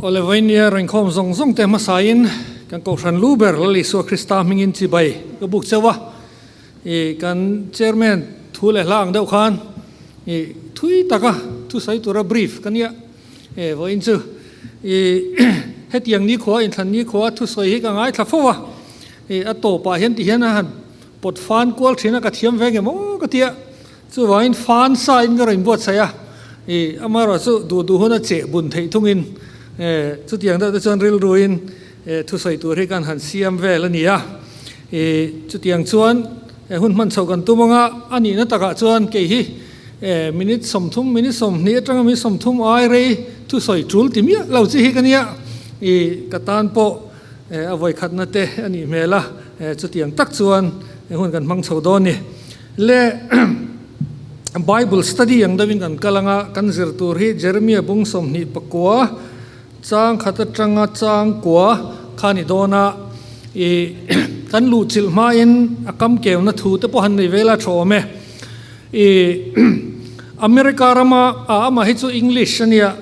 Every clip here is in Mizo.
Awle vawinia rawnkhawm zawng zawng te hmasain kan Kohhran lu ber Lal Isua Krista hmingin chibai ka buk cheu a. I kan Chairman thu leh hla ang deuh khan i thui taka thusawi tura brief ka nia. E vawiin chu i hetiang nikhua inthlan nikhua thusawi hi ka ngaithla fo a. I a tawpah hian ti hian a han pawt fan kual thin a ka thiam ve nge maw ka tia. Chuvangin fan sa in ka rawn buatsaih a, i amaherawh chu duh duh hun a cheh bun theih thungin e chutiang deuh te chuan rilruin e thusawi tur hi kan han siam vel a ni a. I chutiang chuan e hun hman chhoh kan tum anga a nihna takah chuan kei hi e minute 30 minute 20 atanga minute 30 ai rei thusawi tul ti miah lo chi hi ka nia. I ka tan pawh e a vawikhatna te a nih hmel a, e chutiang tak chuan e hun kan hmang chho dawn ni. Le Bible study ang deuhin kan kal anga kan zir tur hi Jeremiah bung 29 chang khat atanga chang kua kha ni dawn a, i kan luh chilh hmain a kam keuna thu te pawh han nei vel a tha awm e. I America rama a amah hi chu English ania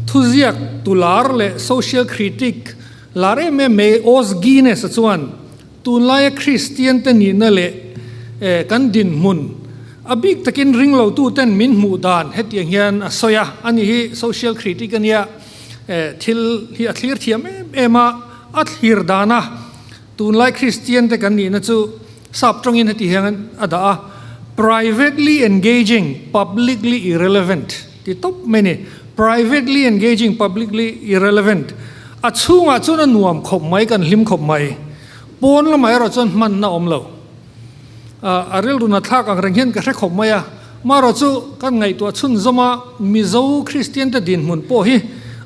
thuziak tu lar leh social critic lar em em mai Os Guinness a chuan Tunlaia Kristiante nihna leh kan dinhmun, a bik takin ringlotuten min hmuh dan hetiang hian a sawi a, ani hi social critic a nia, thil hi a thlir thiam em em a, a thlir dana tunlai Kristiante kan nihna chu sap tawngin heti hian a dah a, privately engaging, publicly irrelevant ti tawp mai a ni, privately engaging, publicly irrelevant, a chhungah chuan a nuam khawp mai, kan hlim khawp mai. Pawn lamah erawh chuan hmanna awm lo. A rilru na thlak ang reng hian ka hre khawp mai a. Marawh chu kan ngaihtuah chhunzawm a, Mizo Kristian te dinhmun pawh hi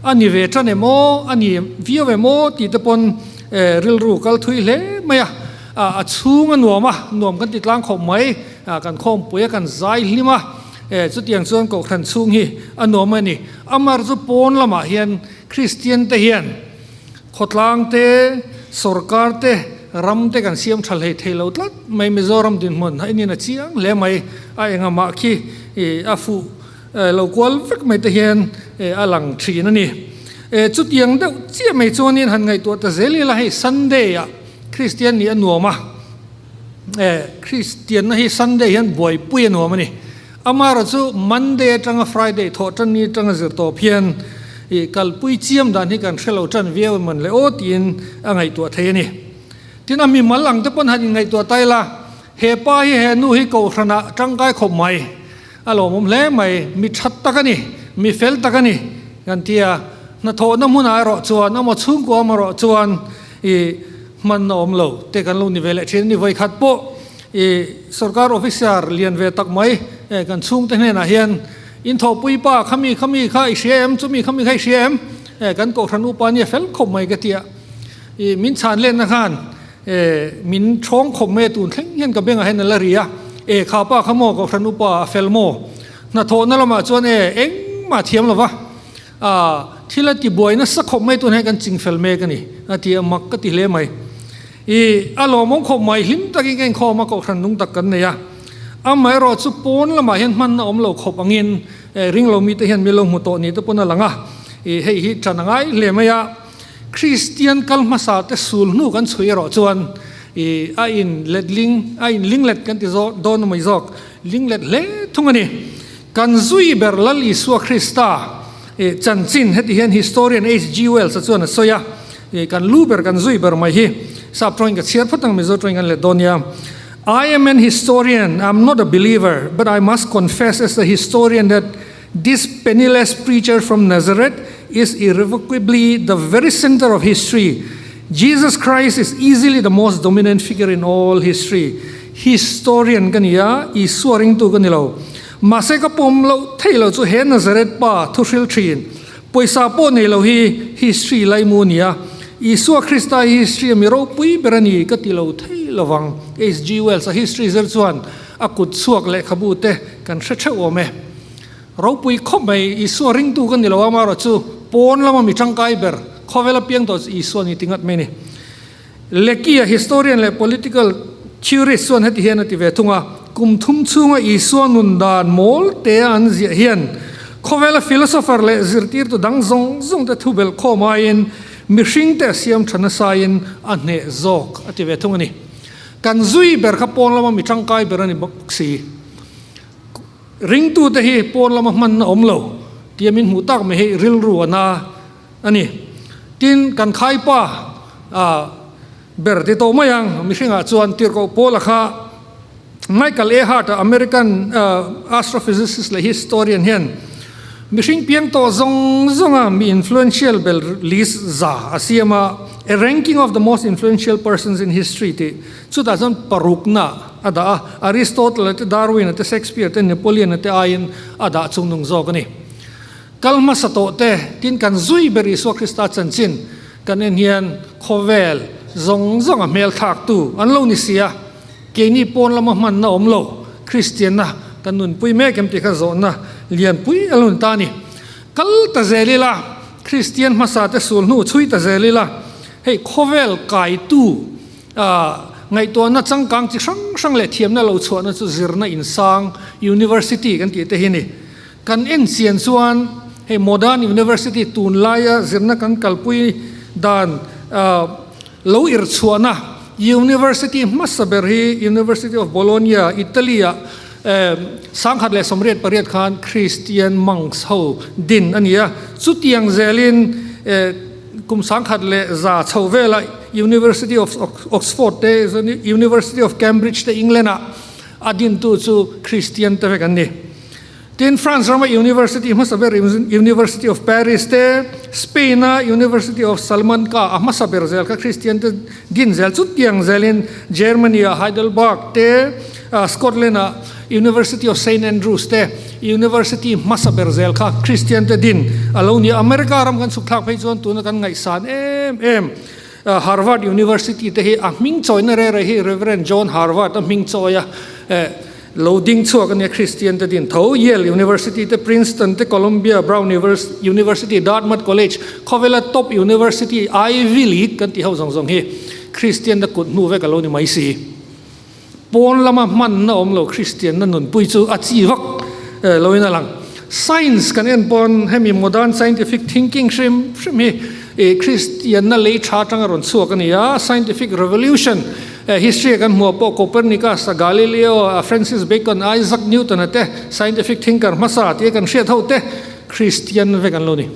a ni ve tan em aw, a ni viau em aw tih te pawn rilru kal thui hle mai a. A chhung a nuam a, nuam kan ti tlang khawp mai, kan khawmpui a, kan zai hlim a, chutiang chuan Kohhran chhung hi a nuam a ni. Amar chu pawn lamah hian Kristian te hian Khawtlang te, sorkar te, ram te kan siam tha hlei thei lo tlat mai. Mizoram dinhmun a inin a chiang hle mai. A engamah khi a fuh lo kual vek mai te hian a lang thin a ni. Chutiang deuh chiah mai chuanin han ngaihtuah ta zel ila hei Sunday ah Kristian nih a nuam a, Kristianna hi Sunday hian buaipui a nuam a ni. Amaherawh chu Monday atanga Friday thawh tan ni atanga zir tawp hian i kalpui chiam dan hi kan hre lo tan viau emawn le aw tiin a ngaihtuah thei a ni. Tin, a mimal ang te pawn han inngaihtuah ta ila, he pa hi he nu hi kohhranah tangkai khawp mai, a lawmawm hle mai, mi that tak a ni, mi fel tak a ni kan ti a, hnathawhna hmunah erawh chuan amaw chhungkua amarawh chuan i hman a awm lo te kan lo ni ve leh thin a ni. Vawikhat pawh I sorkar officer lian ve tak mai kan chhungte hnenah hian in thawhpui pa khami khami kha i hria em chumi khami kha i hria em kan kohhran upa nia fel khawp mai ka tia i min chhan lenna khan min thawng khawp mai a tun thleng hian ka bengah hian a la ri a e kha pa kha maw kohhran upa a fel maw hnathawhna lamah chuan e engmah thiam lova a thil a tibuai nasa khawp mai tun hian kan chingfel mek a ni a ti a mak ka ti hle mai. I a lawmawm khawp mai, hlim takin ka inkhawm a, kohhran nung tak kan nei a. Amaherawh chu pawn lamah hian hmanna awm lo khawp angin ring lo mite hian min lo hmu tawh ni te pawn a lang a. I hei hi ṭan a ngai hle mai a. Kristian kal hmasa te sul hnu kan chhui erawh chuan i a in let ling, a in ling let kan ti zawk dawn mai zawk, ling let hle thung a ni. Kan zui ber Lal Isua Krista i chanchin heti hian historian HG Wells a chuan a sawi a. I kan lu ber kan zui ber mai hi sap tawngin ka chhiar phawt ang Mizo tawngin kan let dawn nia. I am an historian, I am not a believer, but I must confess as a historian that this penniless preacher from Nazareth is irrevocably the very center of history. Jesus Christ is easily the most dominant figure in all history. Historian ka ni a, Isua ringtu ka ni lo. Mahse ka pawm loh theih loh chu he Nazareth pa thuhril thin. Pawisa pawh nei lo hi history laimu a ni a, Isua Krista hi history a mi ropui ber a ni ka ti lo thei lovang. HG Wells a history zir chuan a kut chhuak lehkhabu te kan hre theuh awm e. Ropui khawp mai, Isua ringtu ka ni lo a, amaherawh chu pawn lama mi tangkai ber, khawvel a piang tawh chu Isua ni ti ngat mai a ni. Lekia historian leh political theorist chuan heti hian a ti ve thung a, Kum thum chhunga Isua nun dan mawl te an ziah hian. Khawvela philosopher leh zirtirtu dang zawng zawng te thu belh khawm aiin mihring te a siam tha nasain a hneh zawk a ti ve thung a ni. Kan zui ber kha pawn lama mi tangkai ber a ni bawk si. Ringtute hi pawn lama hmanna awm lo tia min hmuh tak mai hi rilru a na a ni. Tin, kan khaipa ber ti tawh mai ang, mihringah chuan Tirhkoh Paula kha Michael A. Hart-a American astrophysicist leh historian hian mihring piang tawh zawng zawnga mi influential bel list za a siam a, A Ranking of the Most Influential Persons in History tih chutah chuan parukna a dah a, Aristotle-a te, Darwin-a te, Shakespeare te, Napoleon-a te aiin a dah chungnung zawk a ni. Kal hmasa tawh te, tin kan zui ber Isua Krista chanchin kan en hian khawvel zawng zawnga hmel thlaktu an lo ni si a, keini pawn lama hmanna awm lo Kristianna kan nunpui mek em tih kha zawhna lianpui a lo ni ta a ni. Kal ta zel ila, Kristian hmasa te sul hnu chhui ta zel ila, hei khawvel kaitu ngaihtuahna changkang chi hrang hrang leh thiamna lo chhuahna chu zirna insang, University kan tih te hi a ni. Kan en chian chuan hei Modern University tunlaia zirna kan kalpui dan lo irchhuahna University hmasa ber hi University of Bologna, Italy-ah 1088 khan Christian monks ho din a ni a. Chutiang zelin kum 1100 chho vela University of Oxford te, University of Cambridge te England-ah a dintu chu Christian te vek an ni. Tin, France rama University hmasa ber University of Paris te, Spain-a University of Salamanca a hmasa ber zel kha Christian te din zel chutiang zelin Germany-a Heidelberg te, Scotland-a University of Saint Andrews te University hmasa ber zel kha Christian te din a lo ni a. America ram kan chhuk thlak phei chuan tuna kan ngaihsan em em Harvard University te hi a hming chawina reh reh hi Reverend John Harvard a hming chawi a. Lo ding chhuak a nia Kristian te din tho, Yale University te, Princeton te, Columbia, Brown University, Dartmouth College, khawvela top university Ivy League kan tih ho zawng zawng hi Kristian te kut hnu vek a lo ni mai si. Pawn lama hmanna awm lo Kristian na nunpui chu a chi vak lo in a lang. Science kan en pawn hemi modern scientific thinking hrim hrim hi Kristian na lei tha atanga rawn chhuak a ni a, scientific revolution History a kan hmuh pawh Copernicus a, Galileo a, Francis Bacon a, Isaac Newton a te scientific thinker hmasa tia kan hriat ho te Christian vek an lo ni.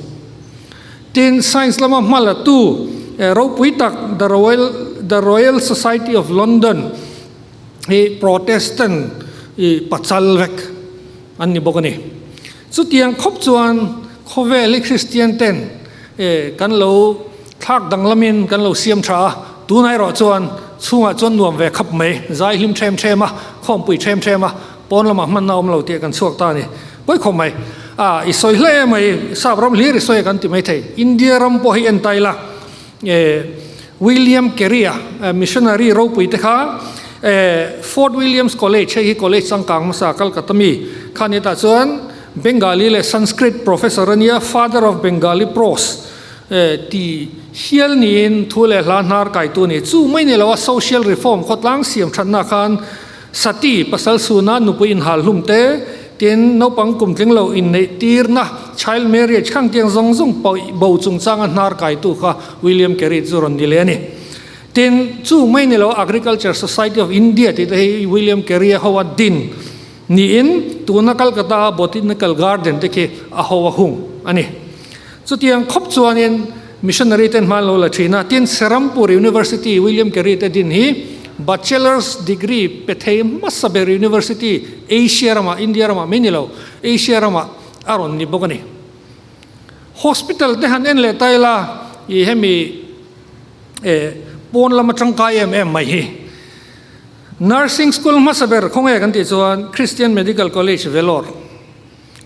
Tin, science lama hma la tu ropui tak The Royal The Royal Society of London hi Protestant i pachal vek an ni bawk a ni. Chutiang khawp chuan khawvel hi Kristian ten kan lo thlak danglamin kan lo siam tha a, tunah erawh chuan chhungah chuan nuam ve khap mai, zai hlim them them a, khawmpui them them a, pawn lamah hmanna awm lo tih kan chhuak ta a ni. Pawi khawp mai. A, i sawi hle mai, sap ram hlir i sawi a kan ti mai thei. India ram pawh hi en ta ila, William Carey-a missionary ropui te kha Fort Williams College, hei hi college changkang hmasa Calcutta mi kha ni tah chuan Bengali leh Sanskrit professor a nia, Father of Bengali Prose ti hial niin thu leh hla hnar kaitu a ni. Chu mai ni loa social reform khawtlang siam thatna khan Sati, pasal suna nupui inhal hlum te, tin naupang kum tling lo inneih tirna, child marriage, khang tiang zawng zawng pawh bo chungchanga hnar kaitu kha William Carey chu rawn ni leh a ni. Tin, chu mai ni lo Agriculture Society of India tih te hi William Carey-a ho a din niin tuna Calcutta-a Botanical Garden te khi a ho a hung a ni. Chutiang khawp chuanin missionary ten hma an lo la thin a, tin Serampur University William Carey te din hi Bachelor's degree pe thei hmasa ber university Asia ramah, India ramah mai ni lo, Asia ramah a rawn ni bawk a ni. Hospital te han en leh ta ila i hemi eh pawn lama tangkai em em mai hi. Nursing school hmasa ber khawnge kan tih chuan Christian Medical College Vellore.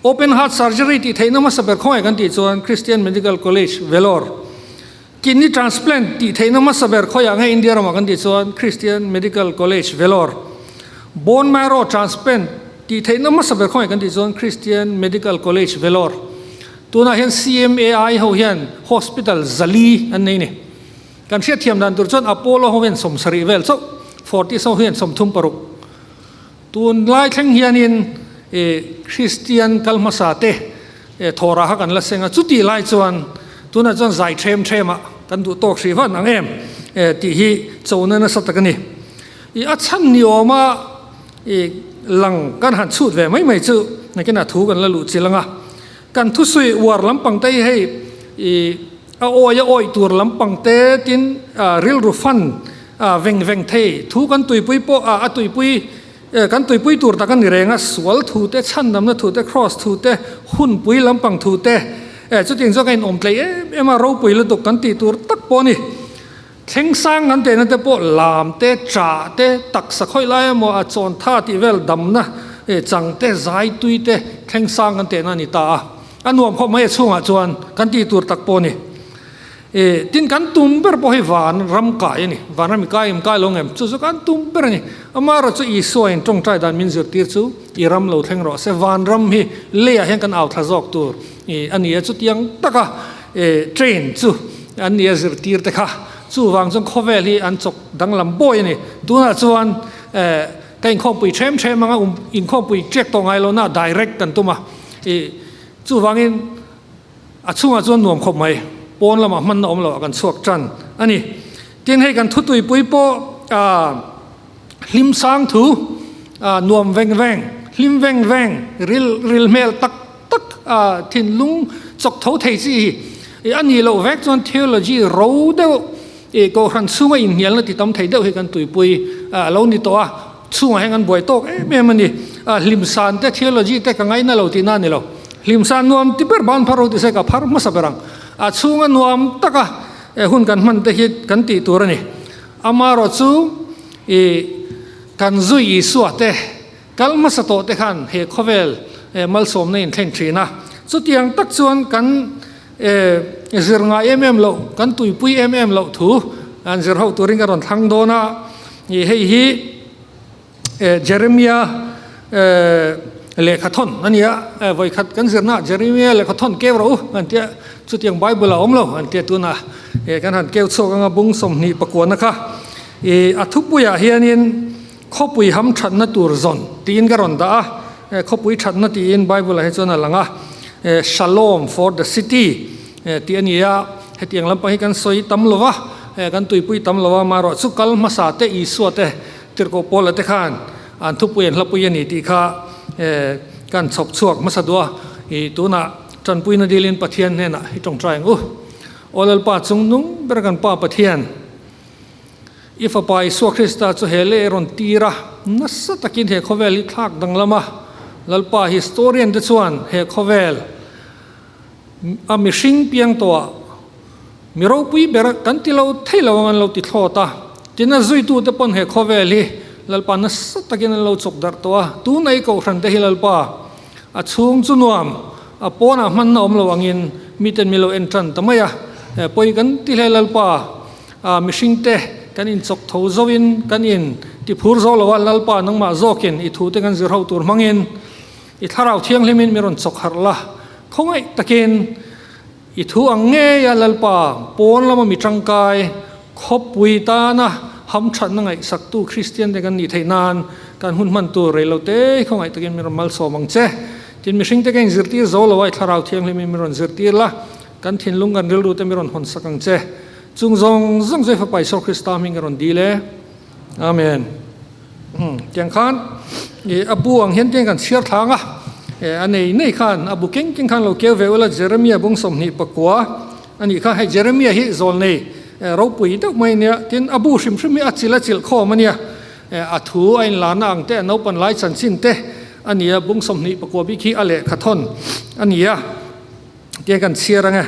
Open heart surgery tih theihna hmasa ber khawngaih kan tih chuan Christian Medical College, Vellore. Kidney transplant tih theihna hmasa ber khawiah nge India ramah kan tih chuan Christian Medical College, Vellore. Bone marrow transplant tih theihna hmasa ber khawngaih kan tih chuan Christian Medical College, Vellore. Tunah hian CMAI ho hian hospital zali an nei ni. Kan hriatthiam dan tur chuan Apollo ho hian 70 vel chauh, Fortis ho hian 36. Tun lai thleng hianin Kristian kal hmasa te Thawra kha kan la seng a, chutih lai chuan tunah chuan zai ṭhem ṭhem ah kan duh tawk hrih van ang em tih hi chona nasa tak a ni. I a chhan ni awma i lang kan han chhut ve mai mai chu nakinah thu kan la luh chilh ang a, kan thusui uar lampang te hi hei i a awi a awih tur lampang te tin rilru fan veng veng thei thu kan tuipui pawh a tuipui Kan tuipui tur tak a ni reng a, sual thu te, chhandamna thu te, kraws thu te, hunpui lampang thu te, chutiang chuan ka inawm tleih em em a, ropui lutuk kan tih tur tak pawh a ni. Thleng sang kan tehna te pawh lam te, chah te, taksa khawih lai emaw a chawn tha tih vel damna chang te, zai tui te, thleng sang kan tehna a ni ta a. A nuam khawp mai a chhungah chuan kan tih tur tak pawh a ni. E, tin kan tum ber pawh hi van ram kai a ni. Van ram i kai em kai lo ngem? Chu chu kan tum ber a ni. Amaherawh chu Isua in tawngtai dan min zirtir chu i ram lo thleng rawh se. Van ram hi leiah hian kan au thla zawk tur a ni a. Chutiang taka e, train chu an ni a zirtir te kha. Chuvang chuan khawvel hi an chawk danglam bawi a ni. Tunah chuan e, ka inkhawmpui ṭhem ṭhem anga um inkhawmpui ṭek tawh ngai lohna direct kan tum a. E, chuvangin A chhungah chuan nuam khawp mai, pawn lamah hmanna awm loh ah kan chhuak tan a ni. Tin hei kan thutuipui pawh hlim sang thu, nuam veng veng, hlim veng veng, ril ril hmel tak tak, thinlung chawk tho thei chi hi a nih loh vek chuan theology ro deuh kohhran chhunga inhnialna ti tam thei deuh hi kan tuipui a lo ni tawh a, chhungah hian kan buai tawk em em a ni. Hlimsan te theology te ka ngaina lo tihna a ni lo. Hlimsan nuam ti ber ban phar ro ti se ka phar hmasa ber ang. A chhunga nuam taka hun kan hman te hi kan tih tur a ni. Amaherawh chu i kan zui Isua te kal hmasa tawh te khan he khawvel malsawmna in thleng thin a. Chutiang tak chuan kan zir ngai em em loh, kan tuipui em em loh thu an zir ho turin ka rawn thlang dawn a. Hei hi Jeremia lehkha thawn a ni a, vawikhat kan zirna Jeremia lehkha thawn keu rawh u an tia, chutiang Bible a awm lo an tia tunah kan han keu chhuak anga bung 21 na kha a thupuiah hianin khawpui ham thatna tur zawn tiin ka rawn dah a, khawpui thatna tiin Bible ah hi chuan a lang a, Shalom for the city tih a ni a, hetiang lampang hi kan sawi tam lo va, kan tuipui tam lo va, amaherawh chu kal hmasa te Isua te Tirhkoh Paula te khan an thupui an hlapui a ni tih kha kan chhawp chhuak hmasa duh a, i tunah tanpuina dilin Pathian hnenah i tawngtai ang u. Aw Lalpa chung nung ber kan Pa Pathian, i Fapa Isua Krista chu he leh i rawn tir a, nasa takin he khawvel hi thlak danglam a, Lalpa historian te chuan he khawvel a mihring piang tawhah mi ropui ber kan ti lo thei lo ang an lo ti thlawt a, tin a zuitute pawn he khawvel hi Lalpa nasa takin an lo chawk darh tawh a, tuna i kohhran te hi Lalpa a chhung chu nuam a pawnah hmanna awm lo angin miten mi lo en tan ta mai a, pawi kan ti hle Lalpa a mihring te kan inchawk tho zoin kan in ti phur zo lo a, Lalpa nangmah zawkin i thu te kan zir ho tur hmangin I thlarau thianghlimin mi rawn chawk harh la, khawngaih takin i thu ang ngei a Lalpa, pawn lama mi tangkai, khawpui tana hamthatna ngaihsaktu Kristian te kan nih theih nan kan hun hman tur rei lo te hi khawngaih takin mi rawn malsawm ang che. Tin, mihring te ka inzirtir zo lo a, i thlarau thianghlimin mi rawn zirtir la, kan thinlung kan rilru te mi rawn hawnsak ang che. Chung zawng zawng chu i Fapa Isua Krista hming ka rawn dil e. Amen. Tiang khan i a bu ang hian tiang kan chhiar thlang a, a nei nei khan a bu keng keng khan lo keu ve ula Jeremia bung 29 a nih kha. Hei Jeremia hi zawl nei ropui deuh mai a nia, tin a bu hrim hrim hi a chil a chilh khawm a nia, a thu a inlarna ang te a naupan lai chanchin te a ni a, bung 29 bik hi a lehkha thawn a ni a, tiang kan chhiar ang e.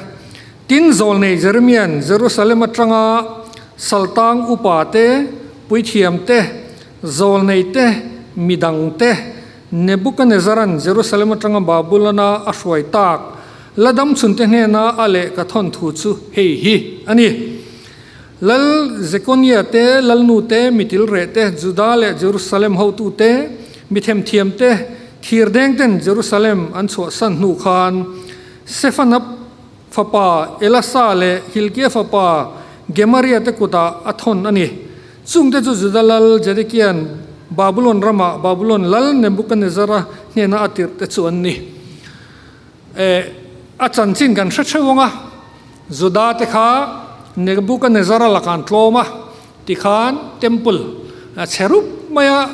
Tin zawl nei Jeremia'n Jerusalem atanga Saltang upa te, puithiam te, zawlnei te, midang te, Nebukanezaran Jerusalem atanga Babulona a hruai tak la dam chhunte hnena a lehkha thawn thu chu hei hi a ni. Lal Jekonia te, Lalnu te, mitilreh te, Juda leh Jerusalem hotu te, mithemthiam te, thirdeng ten Jerusalem an chhuahsan hnu khan Sefanap fapa Elasa leh Hilkia fapa Gemaria te kutah a thawn a ni. Chungte chu Juda lal Zedekia'n Babulon ramah Babulon lal Nebukanezzara hnena a tirh te chu an ni. A chanchin kan hre theuh ang a, Juda te kha Nebuchadnezzar-a lakah an tlawm a, tikhan temple chhe rup maia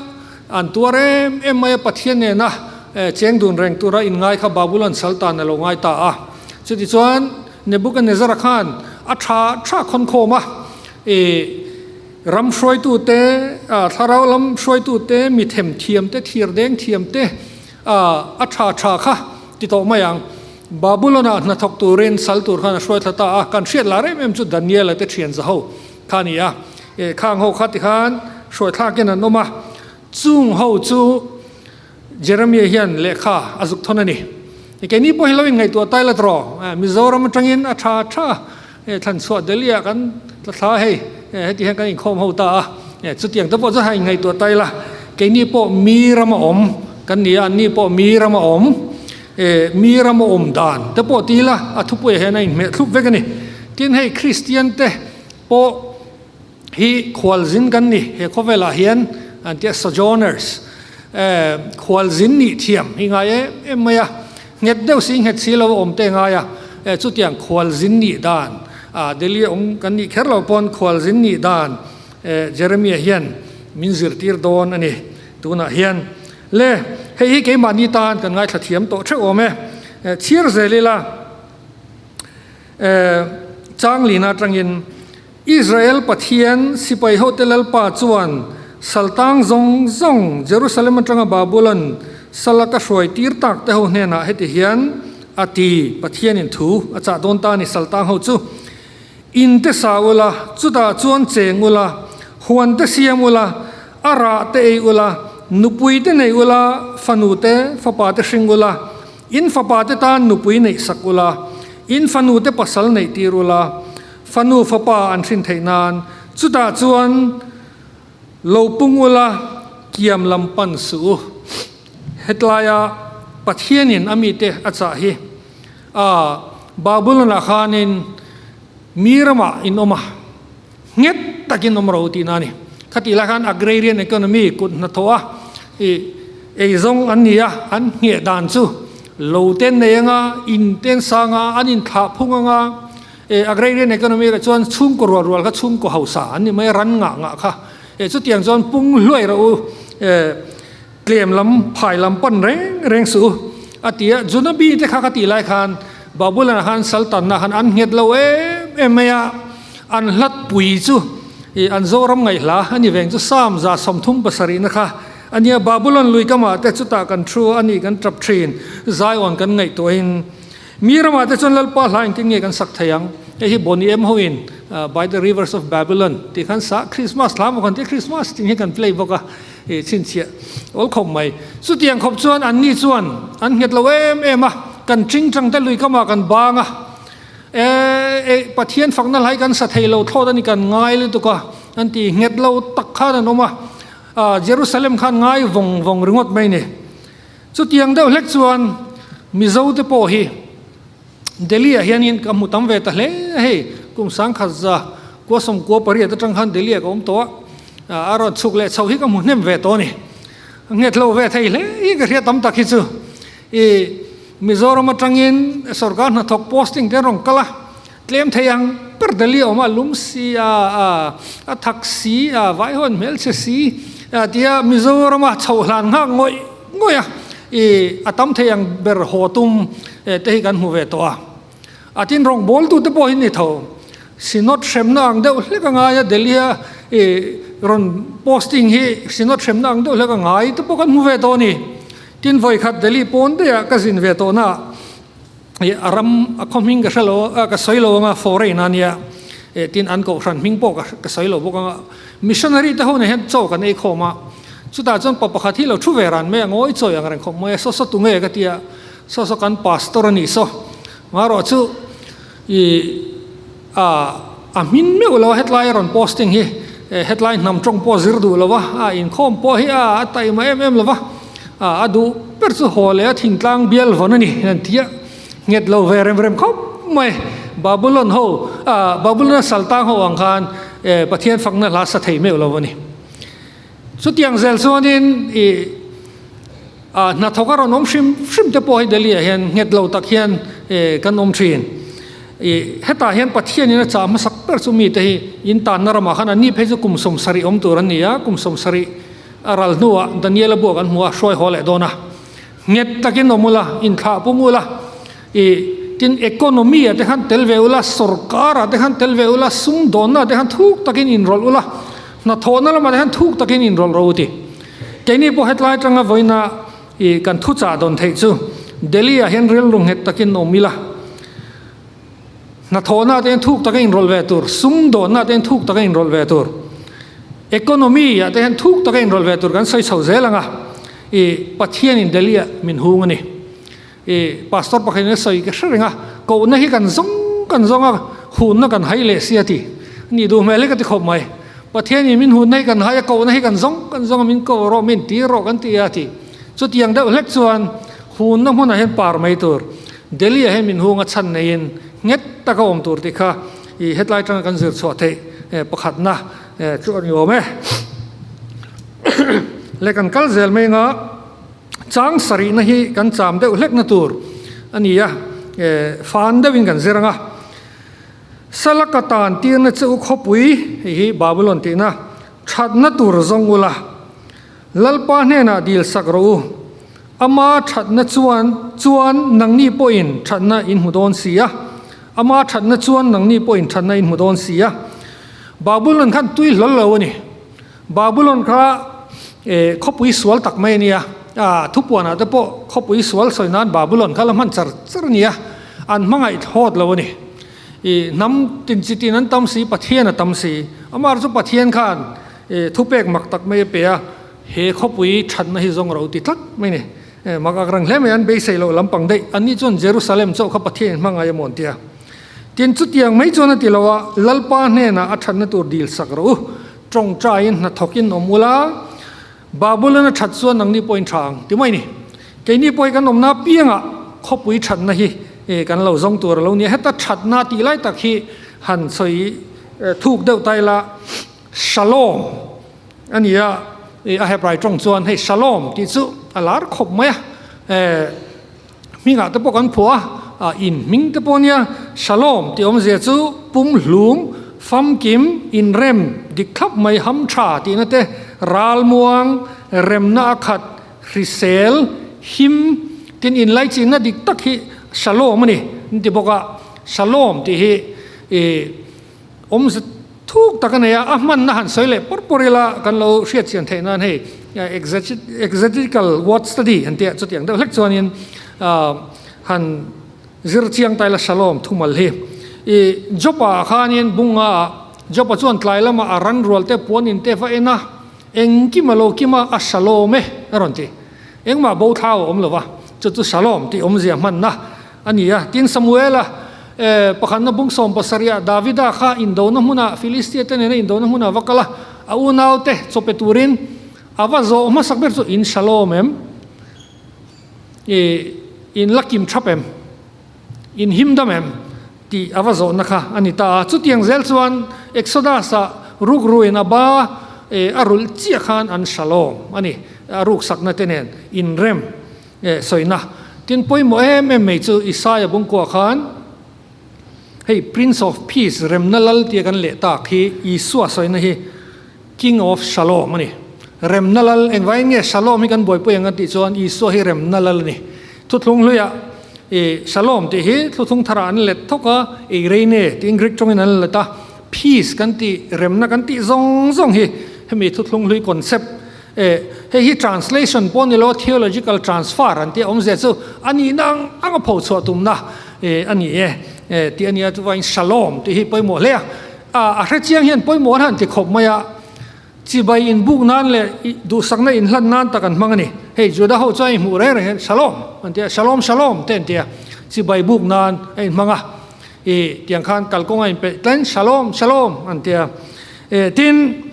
an tuar em em mai a, Pathian nena cheng dun reng tura inngai kha Babulon saltan a lo ngai ta a. Chutichuan Nebuchadnezzar-a khan a tha tha khawnkhawm a, ih ram hruaitute, thlarau lam hruaitute, mi themthiamte, thirdeng thiamte, A tha tha kha ti tawh mai ang. Babulon-ah hnathawk turin sal tur khan a hruai thla ta a, kan hriat lar em em chu Daniel-a te thian za ho kha a ni a. Khang ho kha tikhan hruai thlakin an awm a, chung ho chu Jeremiah hian lehkha a zuk thawn a ni. Keini pawh hi lo inngaihtuah tai la tawh, Mizoram atangin a tha tha thlan chhuah Delhi-ah kan tla thla hei, heti hian kan inkhawm ho ta a, chutiang te pawh chu han inngaihtuah ta ila, keini pawh mi rama awm kan ni a, anni pawh mi rama awm, mi rama awm dan te pawh ti ila a thupuiah hian a inhmeh thlup vek a ni. Tin hei Kristian te pawh hi khualzin kan ni, he khawvelah hian an tia sojourners, khualzin nih thiam hi ngai em em mai a, Nghet deuh si nghet si lo a awm te ngai a, chutiang khualzin nih dan Delhi a awm kan nih kher lo pawn khualzin nih dan Jeremiah hian min zirtir dawn a ni tunah hian. Le, hei hi keimahni tan kan ngaithla thiam tawh theuh awm e, chhir zel ila Changlina atangin Israel Pathian sipai hote Lalpa chuan saltang zawng zawng Jerusalem atanga Babulon sala ka hruai tir tak te ho hnenah heti hian a ti, Pathianin thu a chah dawn ta a ni saltang ho chu, In te sa ula, chutah chuan cheng ula, huan te siam ula, a rah te ei ula, nupui te nei ula, fanu te, fapa te hring ula, in fapa te tan nupui neih sak ula, in fanu te pasal neih tir ula, Fanu fapa an hrin theih nan chutah chuan lo pung ula kiam lam pan suh u. Hetlaia Pathianin a mite a chah hi a Babulon-ah khanin mi ramah in awm a, nghet takin awm ro tihna a ni. Khatih lai khan agrarian economy kut hnathawh a i eizawng an ni a, an ngheh dan chu lo ten nei anga, in ten sang a, an inthlah phung anga, E agrarian economy erawh chuan chhungkaw rual rual kha chhungkaw hausa an ni mai a, ran ngah ngah kha. E chutiang chuan pung hluai rawh u, e tlem lam phai lam pan reng reng suh u a ti a. Junabi te kha ka tih lai khan Babulon ah khan Sultan ah khan an nghet lo em em mai a, an hlat pui chu e an Zoram ngaihhla a ni veng chu Psalm 37 na kha a nia. Babulon lui kamah te chutah kan thu a nih kan tap thin, Zion kan ngaihtuahin. Mi ramah te chuan Lalpa hla engtin nge kan sak thei ang? Hei hi Boney M hoin By the Rivers of Babylon tih khan sa Christmas hla maw kan tia Christmas tih hi kan play bawk a, ih chhinchhiah awl khawp mai. Chutiang khawp chuan anni chuan an nghet lo em em a, kan tingtang te lui kamah kan bang a, e Pathian fakna hlai kan sa thei lo thlawt a ni kan ngai lutuk a, an ti nghet lo tak khan an awm a, Jerusalem khan ngai vawng vawng ringawt mai ni. Chutiang deuh hlek chuan Mizo te pawh hi Delhi ah hianin ka hmu tam ve ta hle a hei, kum sangkhat 1998 atang khan Delhi ah ka awm tawh a, a rawn chhuk leh chho hi ka hmu hnem ve tawh a ni. Nghet lo ve thei hle hi ka hria tam tak hi chu i Mizoram atangin sorkar hnathawk posting te an rawn kal a, tlem thei ang ber Delhi a awm a, lum si a, a thak si a, vaihawn hmelchhe si tia Mizorama chhoh hlan nghak ngawih ngawih a, i a tam thei ang ber haw tum te hi kan hmu ve tawh a. A tin rawngbawltu te pawh hi ni tho, Synod hremna ang deuh hlek a ngai a, Delhi a i rawn posting hi Synod hremna ang deuh hlek a ngai te pawh kan hmu ve tawh a ni. Tin vawikhat Delhi pawn daih ah ka zin ve tawh na ah, I a ram a khaw hming ka hre lo a, ka sawi lo anga foreign a nia e tin an kohhran hming pawh ka ka sawi lo bawk anga missionary te ho nen hian chaw kan ei khawm a, chutah chuan pa pakhat hi lo thu ve ran mai a ngawi chawi ang reng khawp mai a, saw saw tu nge ka ti a, saw saw kan pastor a nih saw marawh chu i a a hmin meuh lo a hetlai a rawn posting hi hetlai hnam tawng pawh zir duh lo a, a inkhawm pawh hi a a taima em em lo va, a a duh ber chu haw leh a thingtlang bial vawn a ni an ti a, nghet lo ve rem rem khawp mai. Babulon ho a Babulon a saltang ho ang khan Pathian fakna hla sa thei meuh lo a ni. Chutiang zel chuanin i a hnathawk a rawn awm hrim hrim te pawh hi Delhi ah hian nghet lo tak hian kan awm thin. I hetah hian Pathianin a chah hmasak ber chu mite hi in tanna ramah khan an ni phei chu kum 70 awm tur an ni a, kum 70 a ral hnuah Daniela buah kan hmu a, hruai haw leh dawn a. Nghet takin awm ula, inthlah pung ula, i tin economy ah te khan tel ve ula, sorkar ah te khan tel ve ula, sumdawnna ah te khan thuk takin inrawlh ula, hnathawhna lamah te khan thuk takin inrawlh ro u ti. Keini pawh hetlai atanga vawiina i kan thuchah dawn theih chu Delhi ah hian rilru nghet takin awm ila, hnathawhna ah te hian thuk taka inrawlh ve tur, sumdawnna ah te hian thuk taka inrawlh ve tur, economy ah te hian thuk taka inrawlh ve tur kan sawi chho zel ang a, i Pathianin Delhi ah min hung a ni. I pastor pakhatin a sawi ka hre reng a, kohna hi kan zawng kan zawng a, hunna kan hai leh si a ti. Ni duh hmel hi ka ti khawp mai. Pathianin min hunna hi kan hai a, kohna hi kan zawng kan zawng a, min ko rawh, min tir rawh kan ti a ti. Chutiang deuh hlek chuan hunna hmunah hian par mai tur, Delhi ah hian min hung a chhan neiin nghet taka awm tur tih kha i hetlai tanga kan zir chhuah theih pakhatna chu a ni awm e. Le kan kal zel mai anga chang sarihna hi kan cham deuh hlekna tur a ni a, fan deuhin kan zir anga Salaka tan tirna che u khawpui hei hi Babylon tihna thatna tur zawng ula Lalpa hnenah dil sak rawh u. Ama thatna chuan chuan nangni pawhin thatna in hmu dawn si a. Ama thatna chuan nangni pawhin thatna in hmu dawn si a. Babylon khan tui hlawl lo a ni. Babylon kha khawpui sual tak mai a nia. Thupuanah te pawh khawpui sual sawi nan Babylon kha la hman char char a nia. An hmangaih thlawt lo a ni. I hnam tin chi tin an tam si, Pathian a tam si. Amah chu Pathian khan Thupek mak tak mai a pe a, he khawpui thatna hi zawng ro ti tlat mai ni. Mak ak rang hle mai an beisei loh lampang daih. Anni chuan Jerusalem chauh kha Pathian in hmangai emaw an ti a. Tin, chutiang mai chuan a ti lo a, Lalpa hnenah a thatna tur dil sak rawh u, tawngtaiin hnathawkin awm ula, Babylon a that chuan nangni pawhin tha ang ti mai ni. Keini pawh hi kan awmna apiangah khawpui thatna hi kan lo zawng tur a lo nia. Heta thatna tih lai tak hi han sawi thuk deuh ta ila, Shalom a ni a, a Hebrai tawng chuan hei Shalom tih chu a lar khawp mai a, hmingah te pawh kan phuah a, in hming te pawh a nia, Shalom tih awmzia chu pumhlum, famkim, inrem, dik thlap mai, hamtha tihna te, ralmuang, remna a khat, hrisel, him, tin inlaichinna dik tak hi Shalom a ni an ti bawk a, Shalom tih hi ih. Awmze thuk tak a nei a, a hmanna han sawi leh pawr pawr ila kan lo hriat chian theih nan hei exegetical word study an tih ah chutiang deuh hlek chuanin han zir chiang ta ila Shalom thumal hi. I Jopa ah khanin bunga ah Jopa chuan tlai lama a ran rual te puan in te va en a, engkim a lo kim a, a Shalom e a rawn ti. Engmah bo thlau a awm lo va, chu chu Shalom tih awmzia hmanna A ni a, tin Samuela pakhatna bung 70 ah Davida kha indona hmunah Filistia te nena indona hmunah a va kal a, a unaute chaw pe turin a va zawh hmasak ber chu in Shalom em? I in la kim thap em? In him dam em? tih a va zawhna kha a ni ta a. Chutiang zel chuan Exodus ah rukruin a ba a rulh chiah khan an Shalom a ni, a ruksakna te nen inrem. Sawina tin pawimawh em em mai chu Isaiah bungkua khan hei Prince of Peace remna lal tia kan leh tak hi Isua sawina hi King of Shalom a ni. Remna lal engvangin nge Shalom hi kan buaipui ang kan tih chuan Isua hi remna lal a ni. Thuthlung hluiah i Shalom tih hi thuthlung tharah an let thawk a, Eirene tiin Greek tawngin an let a, Peace kan tih remna kan tih zawng zawng hi hemi thuthlung hlui concept E, hei hi translation pawh ni lo, theological transfer an tih a awmzia chu a nihna ang ang a pho chhuah tumna e, a ni e, e, tih a nia chuvangin shalom tih hi pawimawh hle a. A, a hre chiang hian pawimawh an han ti khawp mai a, chibai inbuk nan leh duhsakna inhlan nan tak an hmang a ni. Hei Juda ho chuan inhmuh reng reng hian shalom an ti a, shalom shalom te an ti a, chibai buk nan a inhmang a. E, tiang khan kalkawng a inpeih tlain shalom shalom an ti a. E, tin,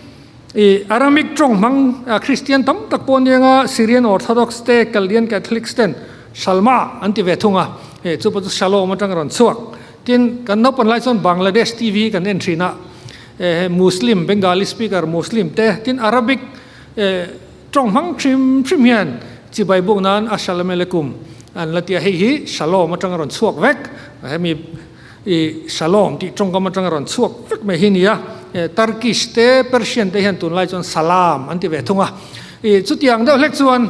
I Aramic tawng hmang Kristian tam tak pawh anianga Syrian Orthodox te, Chaldean Catholics ten Shalma an ti ve thung a, he chu pawh chu Shalom atang a rawn chhuak. Tin, kan naupan lai chuan Bangladesh TV kan en thin a, he Muslim, Bengali speaker Muslim te, tin Arabic tawng hmang hrim hrim hian chibai buk nan Assalam Alaikum. An la ti a, hei hi Shalom atanga rawn chhuak vek, hemi i Shalom tih tawngkam atanga rawn chhuak vek mai hi a ni a. Turkish te Persian te hian tunlai chuan Salam an ti ve thung a. I chutiang deuh hlek chuan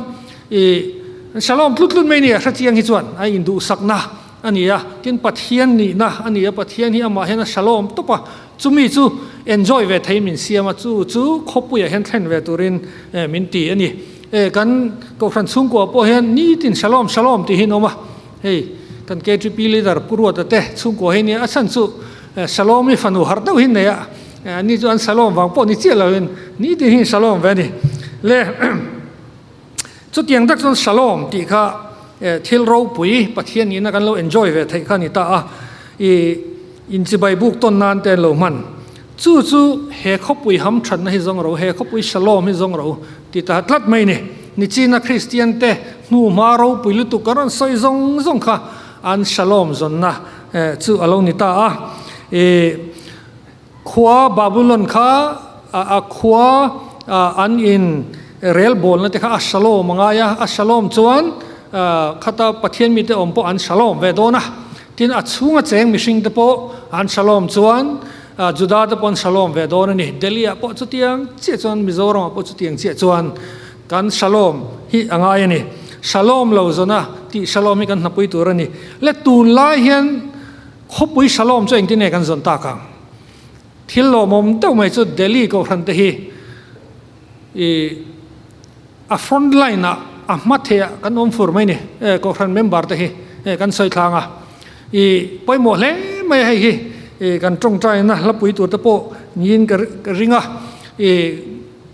i Shalom tlut tlut mai a ni a, hrechiang hi chuan a induhsakna a ni a, tin Pathian nihna a ni a, Pathian hi amah hian a Shalom tawp a, chumi chu enjoy ve thei min siam a, chu chu khawpuiah hian thlen ve turin min ti a ni. E kan Kohhran chhungkua pawh hian nitin Shalom Shalom tih hi an awm a, hei kan KTP leader Pu Ruata te chhungkua hi nia, a chhan chu Shalom hi fanu harh deuh hi an nei a, ani chu an Shalom vang pawh ni chiah loin nitin hi Shalom ve a ni. Le chutiang tak chuan Shalom tih kha thil ropui Pathian nihna kan lo enjoy ve theih kha a ni ta a, i inchibai buk tawn nan te an lo hman. Chu chu he khawpui ham thatna hi zawng ro, he khawpui Shalom hi zawng ro ti ta tlat mai ni. Nichina Kristian te hnuhma ropui lutuk kan rawn sawi zawng zawng kha an Shalom zawnna chu a lo ni ta a. I khua Babulon kha a khua an in relbawlna te kha a Shalom a ngai a, a Shalom chuan khata Pathian mite awm pawh an Shalom ve dawn a. Tin, a chhunga cheng mihring te pawh an Shalom chuan Juda te pawh an Shalom ve dawn a ni. Delhi ah pawh chutiang chiah chuan Mizoram ah pawh chutiang chiah chuan kan Shalom hi a ngai a ni. Shalom lo zawna tih Shalom hi kan hnapui tur a ni. Le tunlai hian khawpui Shalom chu engtin nge kan zawn tak ang? Thil lawmawm deuh mai chu Delhi kohhran te hi i a front line ah a hma thei ah kan awm fur mai ni e kohhran member te hi e kan sawi thlang a i pawimawh hle mai a hei hi i kan tawngtai na hlapui tur te pawh niin ka ring a i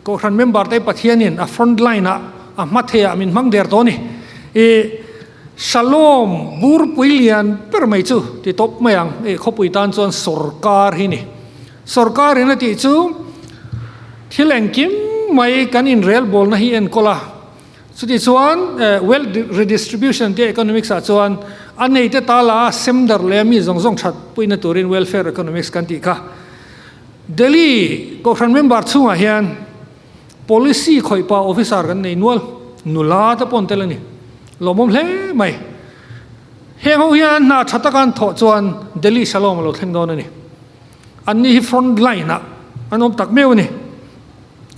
kohhran member te Pathian in a front line ah a hma thei ah min hmang der tawh a ni i Shalom burpui lian ber mai chu ti tawp mai ang i khawpui tan chuan sawrkar hi ni. Sawrkar in a tih chu thil engkim mai kan inrelbawlna hi enkawl a, chuti chuan wealth redistribution tia economics ah chuan a neite tala a sem darh leh a mi zawng zawng that puina turin welfare economics kan tih kha. Delhi Kohhran member chhungah hian policy khawih pa officer kan nei nual, nula te pawh an tel a ni, lawmawm hle mai. Heng ho hian hna tha taka an thawh chuan Delhi Shalom a lo thleng dawn a ni. An ni hi front line ah an awm tak meuh a ni.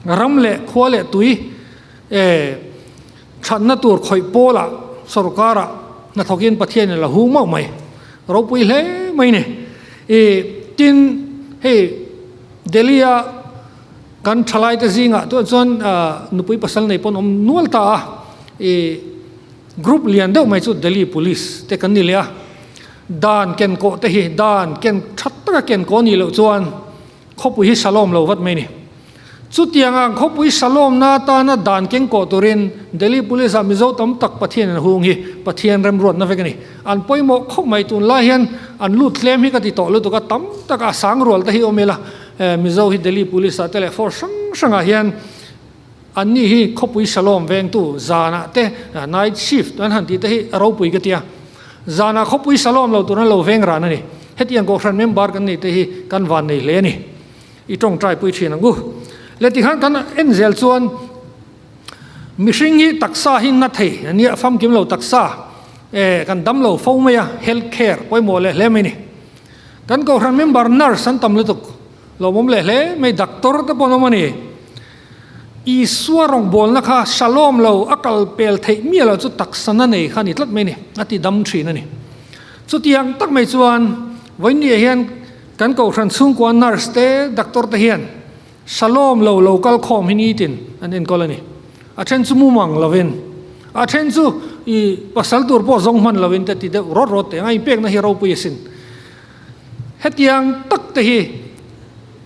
Ram leh khua leh tui eh thatna tur khawih pawl ah sorkar ah hnathawk in Pathian in la hung mauh mai. Ropui hle mai ni. Ih tin hei Delhi a kan thalai te zingah tuah chuan nupui pasal nei pawn awm nual ta a. Ih group lian deuh mai chu Delhi police te kan ni leh a. Dan ken kawh te hi dan ken tha taka ken kawh nih loh chuan khawpui hi salawm lo vat mai ni. Chutiang ang khawpui salawmna atana dan keng kawh turin Delhi Police ah Mizo tam tak Pathian an hung hi Pathian remruatna vek a ni. An pawimawh khawp mai tunlai hian an lut tlem hi ka ti tawh lutuk a, tam taka a sang rual te hi awm ila Mizo hi Delhi Police ah te leh force hrang hrangah hian Anni hi khawpui Shalom vengtu zanah te night shift an han tih te hi a ropui ka tia. Zanah khawpui Shalom lo tur an lo veng ran a ni. Hetiang Kohhran member kan nei te hi kan van nei hle a ni. I tawngtai pui thin ang u. Le tikhan kan en zel chuan mihring hi taksa hi na thei a nia, famkim lo taksa eh kan dam lo fo mai a, health care pawimawh leh hle mai a ni. Kan Kohhran member nurse an tam lutuk, lawmawm leh hle mai, doctor te pawh an awm a ni. Isua rawngbawlna kha Shalom lo a kal pel theih miah lo chu taksana nei kha a ni tlat mai a ni, a ti dam thin a ni. Chutiang tak mai chuan vawiinniah hian kan kohhran chhungkua nurse te, doctor te hian Shalom lo lo kal khawm hi nitin an enkawl a ni. A then chu mumang lovin, a then chu i pasal tur pawh zawng hman lovin te ti deuh rawt rawt teh ang a, inpekna hi ropui asin. Hetiang tak te hi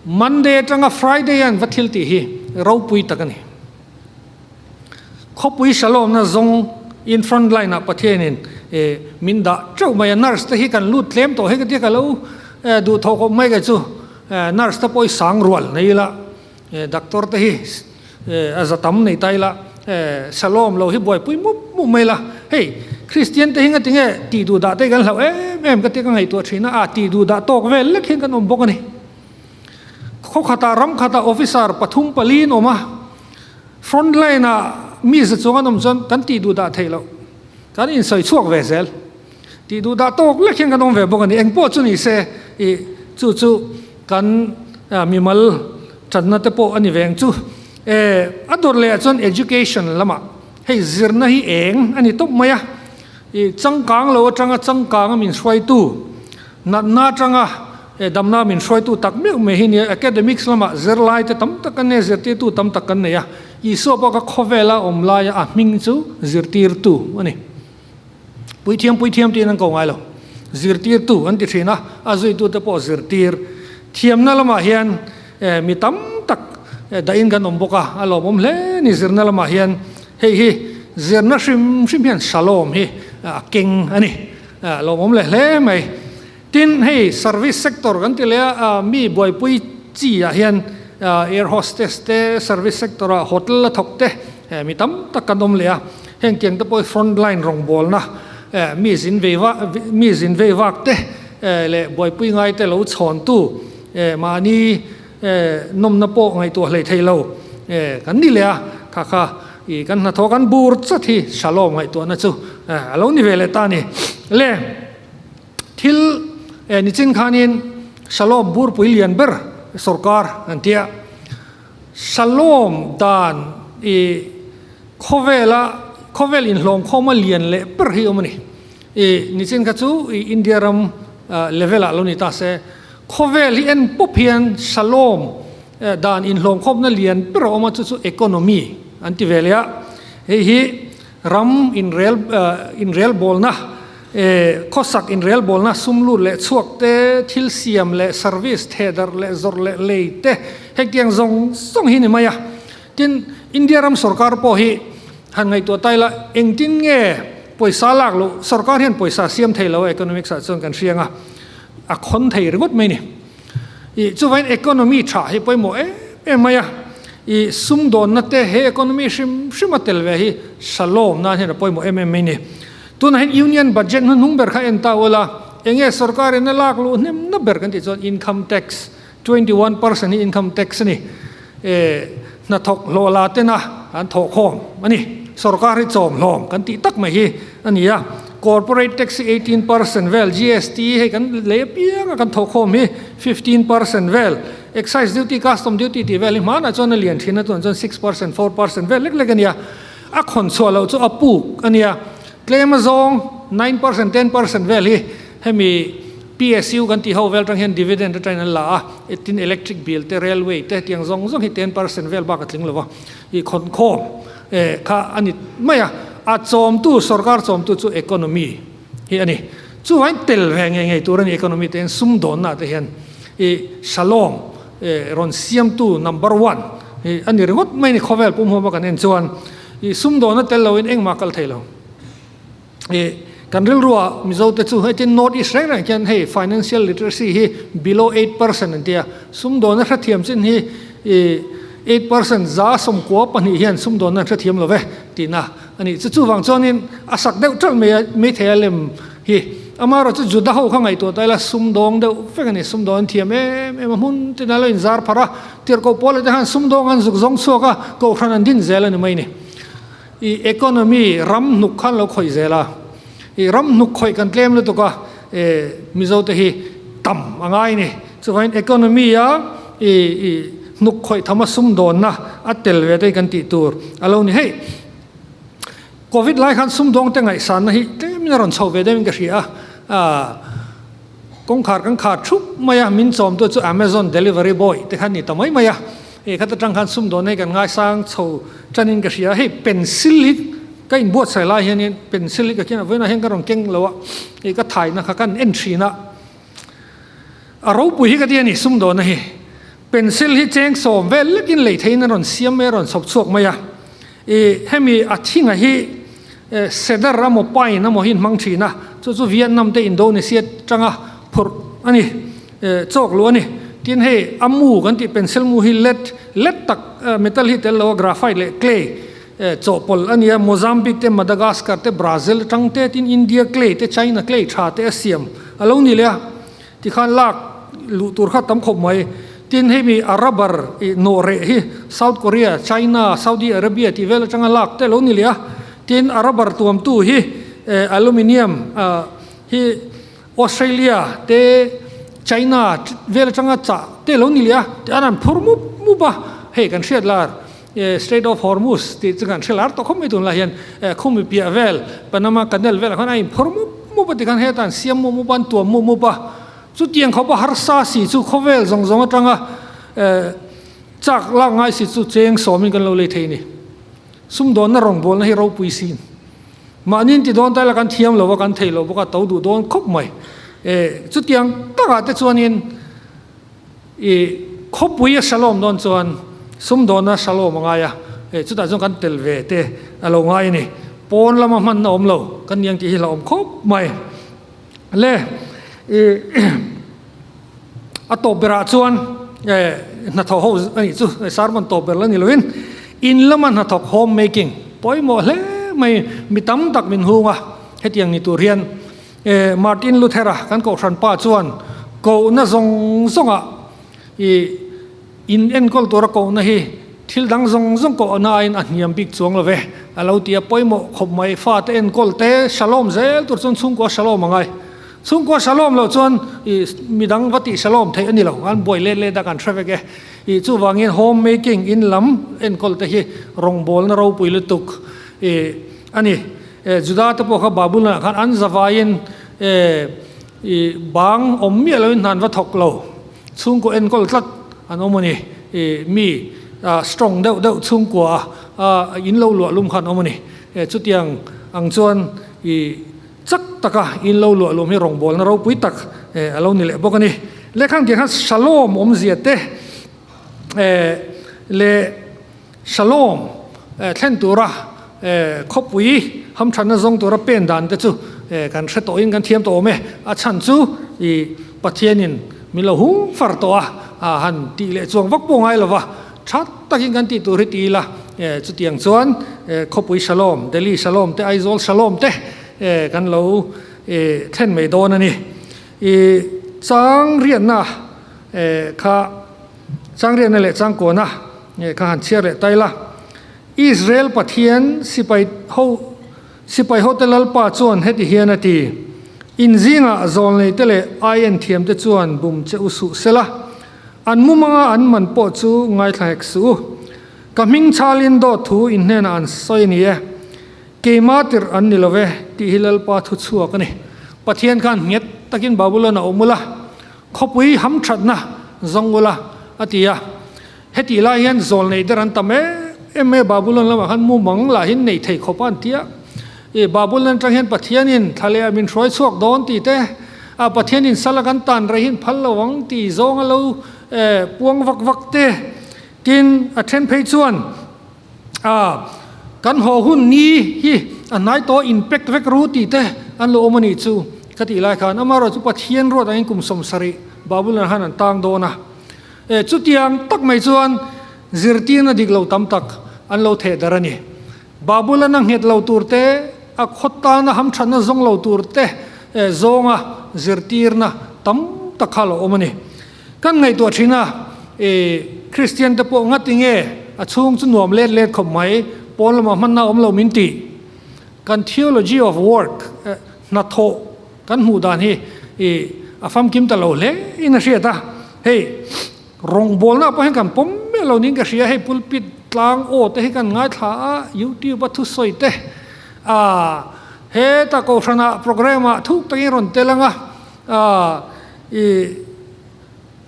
Monday atanga Friday an va thil tih hi ropui tak a ni. Khawpui Shalomna zawng in front line ah Pathianin min dah teuh mai a, nurse te hi kan lut tlem tawh hei ka tia ka lo duh thawh khawp mai kei chu nurse te pawh hi sang rual nei ila doctor te hi A za tam nei ta ila, Shalom lo hi buaipui mup mup mai la, hei Kristian te hi nga tinge tih duh dah te kan hlauh em em ka tia ka ngaihtuah thin a, a tih duh dah tawk vel lek hian kan awm bawk a ni. Khaw khatah ram khatah officer pathum pali an awm a, front line ah mi za chuang an awm chuan kan tih duh dah theih loh. Kan insawi chhuak ve zel. Tih duh dah tawk lek hian kan awm ve bawk a ni. Eng pawh chu ni se ih chu chu kan mimal tanna te pawh a ni ve ang chu. E a dawr leh ah chuan education lamah hei zirna hi eng a ni tawp mai a. Ih changkang lo atanga changkang a min hruaitu natna atanga e damna min hruaitu tak meuh mai hi nia academics lamah zirlai te tam tak an nei a zirtirtu tam tak kan nei a. Isua pawh kha khawvela awm laia a hming chu zirtirtu a ni. Puithiam puithiam tiin an ko ngai lo. Zirtirtu an ti thin a, a zuitute pawh zirtir. Thiamna lamah hian mi tam tak dahin kan awm bawk a, a lawmawm hle ni zirna lamah hian. Hei hi zirna hrim hrim hian shalom hi a keng a ni. A lawmawm leh hle mai. Tin, hei service sector kan ti leh a, mi buaipui chi ah hian air hostess te, service sector ah hotel a thawk te mi tam tak kan awm leh a. Heng tiang te pawh hi front line rawngbawlna mi zin vei vak mi zin vei vak te leh buaipui ngai te lo chhawntu mahni nawmna pawh ngaihtuah hlei thei lo kan ni leh a. Kha kha i kan hnathawh kan bur chat hi shalom ngaihtuahna chu a lo ni ve leh ta a ni. Le. Thil nichin khanin Shalom burpui lian ber sorkar an tia. Shalom dan i khawvela khawvel inhlawmkhawma lian leh ber hi awm a ni. I nichin kha chu i India ram level ah lo ni ta se. Khawvel hi en pawp hian Shalom dan inhlawmkhawmna lian ber a awm a chu chu economy an ti ve leh a. Hei hi ram inrel inrelbawlna Khawsak inrelbawlna sum lut leh chhuak te, thil siam leh service thehdarh leh zawrh leh lei te hetiang zawng zawng hi ni mai a. Tin, India ram sorkar pawh hi han ngaihtuah ta ila engtin nge pawisa lak loh, sorkar hian pawisa siam thei lo a economics ah chuan kan hriang a, a khawn thei ringawt mai ni. Ih chuvain economy tha hi pawimawh em em mai a, ih sumdawnna te he economy hrim hrim a tel ve hi shalom nan hian a pawimawh em em mai ni. Tunah hian Union Budget hnuhnung ber kha en ta ula, enge sorkar in a lak luh hnemna ber kan tih chuan Income Tax, 21% hi Income Tax a ni. Eh hnathawk hlawh la tena an thawhkhawm a ni. Sorkar hi chawm hlawm kan tih tak mai hi a ni a. Corporate Tax hi 18% vel, GST hei kan lei apiang a kan thawhkhawm hi 15% vel, Excise Duty, Custom Duty tih vel hi hmanah chuan a lian thin a, tunah chuan 6%, 4% vel lek lek a ni a. A khawn chhuah loh chu a puk a nia. Tlem azawng 9%, 10% vel hi hemi PSU kan tih ho vel atang hian dividend atangin an la a, tin electric bill te, railway te hetiang zawng zawng hi 10% vel bak a tling lo va, i khawn khawm kha a ni mai a. A chawmtu, sorkar chawmtu chu economy hi a ni. Chuvangin tel ve ngei ngei tur a ni economy te hian sumdawnna te hian i shalom rawn siamtu number one hi a ni ringawt mai a ni khawvel pum huama kan en chuan i sumdawna tel loin engmah kal thei lo. I kan rilrua Mizo te chu hetin North East reng reng khian hei financial literacy hi below 8% an tia sumdawna hrethiam chin hi i 8% za 12 hian sumdawna an hrethiam lo ve tihna a ni. Chu chuvang chuanin a sak deuh ṭalh mai a maithei a lem hi. Amaherawhchu chu Juda ho kha ngaihtuah ta ila sumdawng deuh vek a ni. Sumdawng an thiam em em a, hmun tin a lo inzar pharh a, tirhkoh pawl te khan sumdawng an zuk zawng chhuak a, kohhran an din zel a ni mai ni. I economy ram hnuk khan lo khawih zel a, i ram hnuk khawih kan tlem lutuk a, e Mizo te hi tam a ngai ni. Chuvangin economy a i i hnuk khawih tham a sumdawnna a tel ve te hi kan tih tur a lo ni. Hei Covid lai khan sumdawng te ngaihsanna hi tlemin a rawn chho ve deuhin ka hria a, kawngkhar kan khar thup mai a, min chawmtu chu Amazon delivery boy te khan ni ta mai mai a, hei khat atang khan sumdawn hei kan ngaisang chho tanin ka hria a, hei pencil hi ka inbuatsaih lai hianin pencil hi ka khian a vawiinah hian ka rawn keng lo a, hei ka thaina kha kan en thin a, a ropui hi ka ti a ni sumdawnna hi. Pencil hi cheng sawm vel lekin lei theiin a rawn siam mai a, rawn chhawp chhuak mai a. I hemi a thinga hi cedar emaw pine emaw hi an hmang thin a, chu chu Vietnam te Indonesia tanga phurh a ni, chawk luh a ni. Tin hei a mu kan tih pencil mu hi lead, lead tak metal hi tel lo a, graphite leh clay chawhpawlh a ni a. Mozambique te Madagascar te Brazil atang te tin India clay te China clay tha te a siam a lo ni leh a. Tikhan lak luh tur kha tam khawp mai. Tin hemi a rubber i nawh reh hi South Korea, China, Saudi Arabia tih vel atanga lak te lo ni leh a. Tin a rubber tuamtu hi Aluminium hi Australia te China vel atanga chah te lo ni leh a, tihian an phur mup mup a, hei kan hriat lar Strait of Hormuz tih chu kan hre lar tawh khawp mai tunlai hian khumi piah vel Panama Canal velah khan a inphur mup mup a tikhan hetah an siam mup mup a an tuam mup mup a, chutiang khawpa harsa si chu khawvel zawng zawng atanga chak lak ngai si chu cheng sawmin kan lo lei thei a ni. Sumdawnna rawngbawlna hi ropui sin. Mahni in ti dawn ta ila kan thiam lo a, kan thei lo bawk a, to duh dawn khawp mai. E, chutiang takah te chuanin i khawpui a shalom dawn chuan sumdawnna shalom a ngai a, e, chutah chuan kan tel ve te a lo ngai a ni. Pawn lama hmanna awm lo kan niang tih hi hlauhawm khawp mai. Le, i a tawp berah chuan e, hnathawh ho a nih chu, sermon tawp ber la ni loin in lama hnathawk home making pawimawh hle mai mi tam tak min hung a, hetiang ni tur hian e Martin Luther-a kan kohhran pa chuan kohna zawng zawngah i In enkawl tura kohna hi thil dang zawng zawng kohna aiin a hniam bik chuang lo ve, a lo ti a, pawimawh khawp mai. Fate enkawl te shalom zel tur chuan chhungkua shalom a ngai. Chhungkua shalom loh chuan ih midang va tih shalom theih a ni lo, an buai let let a kan hre vek e. Ih chuvangin home making in lam enkawl te hi rawngbawlna ropui lutuk ih a ni. Juda te pawh kha Babylon ah khan an zavaiin ih bang awm miah loin hna an va thawk lo. Chhungkaw enkawl tlat an awm a ni. I mi strong deuh deuh chhungkua a in lo luah lum kha an awm a ni. Chutiang ang chuan i chak taka in lo luah lum hi rawngbawlna ropui tak a lo ni leh bawk a ni. Lehkha ang khan Shalom awmzia te leh Shalom thlen tura khawpui hamthanna zawng tura pen dan te chu kan hre tawhin kan thiam tawh awm e. A chhan chu i Pathianin min lo hung far tawh a, han tih leh chuang vak pawh ngai lova, tha takin kan tih tur hi ti ila, chutiang chuan khawpui Shalom, Delhi Shalom te, Aizawl Shalom te kan lo thlen mai dawn a ni. I chang riatna kha chang riatna leh chang kawna Nge ka han chhiar leh tai la. Israel Pathian sipai ho sipai hote Lalpa chuan heti hian a ti, In zingah zawlneite leh aien thiamte chuan bum che u suh sela, an mumanga an man pawh chu ngaithla hek suh u. Ka hming chhalin dawt thu in hnenah an sawi a ni e. Keima tirh an ni lo ve, tih hi Lalpa thu chhuak a ni. Pathian khan nghet takin Babulon a awm ula, khawpui hamthatna zawng ula, a ti a. Hetih lai hian zawl nei der an tam em em mai a, Babulon lamah khan mumang lahin nei thei khawp a an ti a. Ih, Babulon atang hian Pathianin thla leh ah min hruai chhuak dawn tih te, ah Pathianin sal a kan tan rei hin phal lo ang tih zawng a lo puang vak vak te, tin a then phei chuan ah kan haw hun ni hi a hnai tawh in pack vek ru tih te an lo awm a nih chu ka tih lai khan amaherawhchu chu Pathian ruat angin kum 70 Babulon khan an tang dawn a. E, chutiang tak mai chuan zirtirna dik lo tam tak an lo theh darh a ni. Babulon a nghet lo tur te, a khaw tana hamthatna zawng lo tur te zawnga zirtirna tam tak kha a lo awm a ni. Kan ngaihtuah thin a, e, Kristian te pawh ngati nge a chhung chu nuam let let khawp mai, pawn lamah hmanna awm lo min tih. Kan theology of work, hnathawh, Kan hmuh dan hi i a famkim ta lo hle in a hriat a, hei rawngbawlna pawh hian kan pawm miah lo niin ka hria, hei pulpit tlang aw te hi kan ngaithla a, youtube a thusawi te a heta kohhranah programme ah thuk takin rawn tel ang a, a i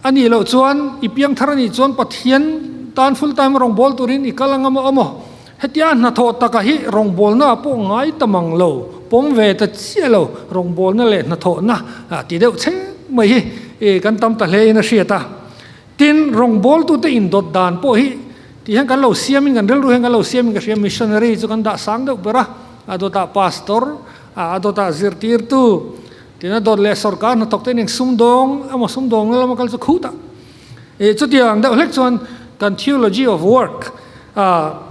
a nih loh chuan i piangthar a nih chuan Pathian tan full time rawngbâwl turin i kal anga maw amaw? Hetia hnathawh taka hi rawngbâwlna pawh ngai ta mang lo, pawm ve ta chiah lo, rawngbâwlna leh hnathawhna ti deuh chhek mai hi kan tam ta hle in a hriat a. Tin, rawngbâwltute indawt dan pawh hi ti hian kan lo siamin kan rilru hian kan lo siamin ka hria, missionary chu kan dah sang deuh ber a, a dawtah pastor, a dawtah zirtirtu, Tina dawt leh sorkar hnathawk te nen sumdawng emaw sumdawngna lama kal chu khut a. Ih chutiang deuh hlek chuan kan theology of work ah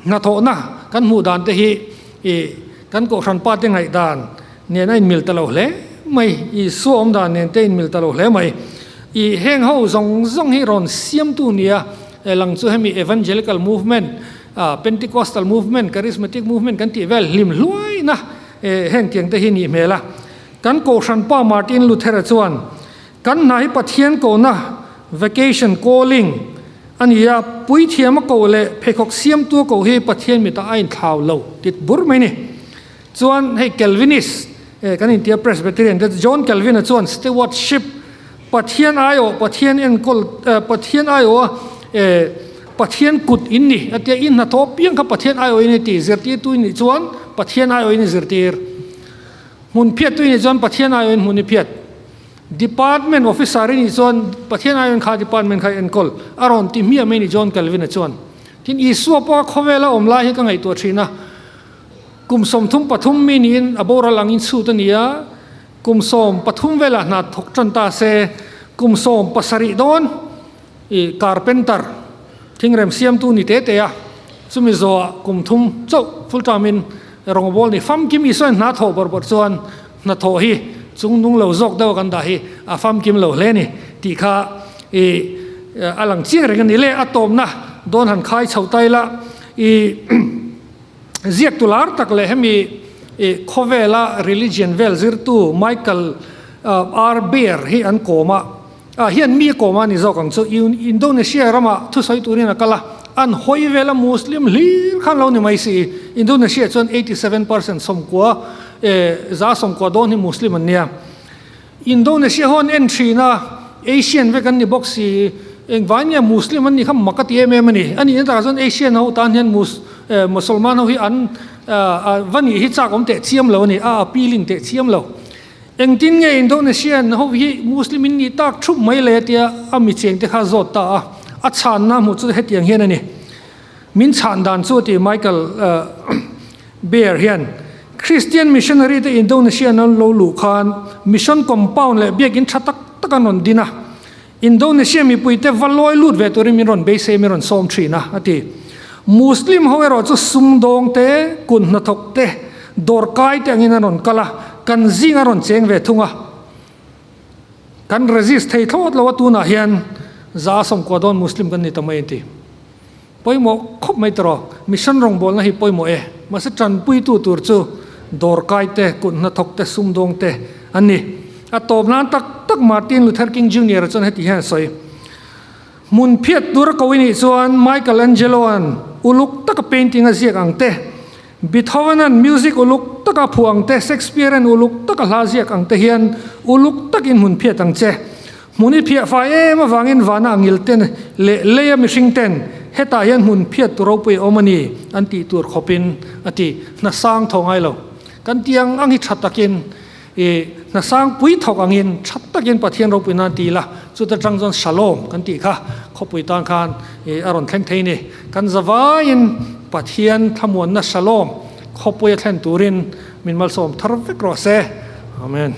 hnathawhna kan hmuh dan te hi ih kan kohhran pa te ngaihdan nen a inmil ta lo hle mai, Isua awm dan nen te inmil ta lo hle mai. Ih heng ho zawng zawng hi rawn siamtu nia lang chu hemi evangelical movement ah Pentecostal movement, charismatic movement kan tih vel hlim hluaina. Heng tiang te hi nih hmel a. Kan Kohhran pa Martin Luther-a chuan, Kan hna hi Pathian kohna, vacation, calling, a ni a, puithiam a koh leh pheikhawk siamtu a koh hi Pathian mitah a inthlau lo tit bur mai ni. Chuan hei Calvinist, kan intia Presbyterian te John Calvin-a chuan stewardship, Pathian aiawh, Pathian enkawl, Pathian aiawha Pathian kut in ni a tia, i hnathawh piang kha Pathian aiawh in i ti, zirtirtu i nih chuan Pathian aiawh in i zirtir. Hmun phiattu i nih chuan Pathian aiawh in hmun i phiat. Department officer i nih chuan Pathian aiawh in kha department kha i enkawl a rawn ti hmiah mai ni John Calvin-a chuan. Tin, Isua pawh a khawvela awm lai hi ka ngaihtuah thin a, kum 33 mi niin a boral angin chhut a ni a, kum 13 velah hna thawk tan ta se, kum 17 dawn i carpenter, thingrem siamtu ni te te a, chumi zawhah kum thum chauh full term in rawngbawl ni famkim Isuain hna thawh bawrh bawrh chuan hnathawh hi chung nung lo zawk deuh a kan dah hi a famkim lo hle ni tih kha i a lang chiang reng a ni le. A tawpna dawn han khai chho ta ila i ziaktu lar tak leh hemi i khawvela religion vel zirtu Michael R Beer hi an kawm a. Ah hian mi kawm a ni zawk ang chu Indonesia ramah thusawi turin a kal a, an hawi vel a Muslim hlir khan lo ni mai si. Indonesia chuan 87% sawmkua eh za sawmkua dawn hi Muslim an nia. Indonesia ho an en thin a, Asian vek an ni bawk si, engvai nge Muslim an nih kha mak a ti em em a ni. A nihna takah chuan Asian ho tan hian Mus eh Musalman ho hi an va nih hi chak awm teh chiam lo a ni, a appealing teh chiam lo. Engtin nge Indonesian ho hi Muslim in nih tak thup mai le tia a mi cheng te kha zawt ta a, a chhanna hmuh chu hetiang hian a ni. Min chhan dan chu ti Michael Bear hian Christian missionary te Indonesian an lo luh khan mission compound leh biakin tha tak tak an rawn din a, Indonesia mipui te va lawi lut ve turin min rawn beisei min rawn sawm thin a, a ti. Muslim ho erawh chu sumdawng te, kut hnathawk te, dawrkai te angin an rawn kal a, kan zing a rawn cheng ve thung a. Kan resist thei thlawt lo a tunah hian 190 dawn Muslim kan ni ta mai an ti. Pawimawh khawp mai tawh, mission rawngbawlna hi pawimawh e. Mahse tanpuitu tur chu dawrkai te, kut hnathawk te, sumdawng te an ni. A tawp nan tak tak Martin Luther King Junior chuan heti hian a sawi, Hmun phiat tur a ko i nih chuan Michael Angelo-a'n uluk taka painting a ziak ang te, Beethoven-a'n music uluk taka a phuah ang te, Shakespeare-a'n uluk taka hla ziak ang te hian uluk takin hmun phiat ang che. Hmun i phiah fai em avangin vana a ngil ten leh leia mihring ten hetah hian hmun phiat tu ropui a awm a ni an tih tur khawpin a ti. Hna sang thaw ngai lo. Kan ti ang ang hi tha takin i hna sang pui thawk angin tha takin Pathian ropui nan ti ila chuta tang chuan Shalom kan tih kha khawpui tan khan i a rawn thleng thei ni. Kan zavaiin Pathian thlamuanna Shalom khawpui a thlen turin min malsawm thar vek rawh se. Amen.